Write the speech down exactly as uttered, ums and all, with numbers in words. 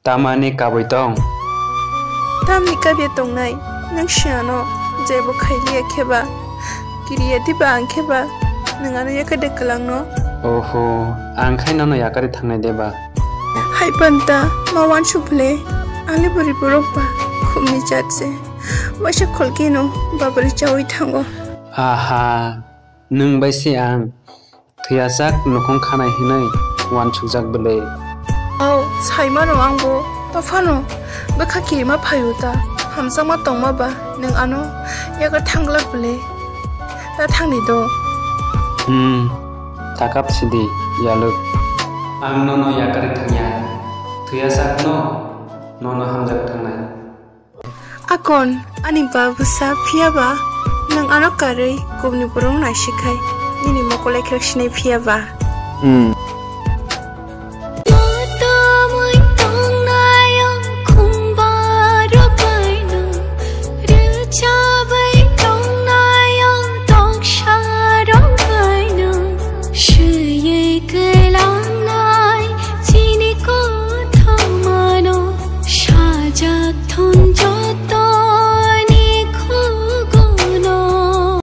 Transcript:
Tamani kabwi tong? Tamni kabya tongnai? Nwng si ano jebo khailiya kheba, kiriya diba ang kheba, nwng ano yakade kwlangno? Oho, ang khai nono yakarwi thangnai deba? Hai panta, ma wansuk le, ale bwrwi borok ba khumni jat se. Waisa kholkeno babri chawi thango. Aha, nwng bai se ang thwiyasak nukhung khanai hinwi wansukjak bwle. Au, saimano angbo, tophano bwkha kirima phaio ta, hamjakma tongma ba nwng ano yago thangglak bwle. Ta thangni do. Hmm, takap sidi, yaluk. Ang nono yakarwi thangya, thwiyasak no, nono hamjak thangnai. Akon, ani ba bwsa phiya ba, nwng ano karwi kubuni borok naisikhai, nini mokol ekrak sinai phiya ba. Hmm,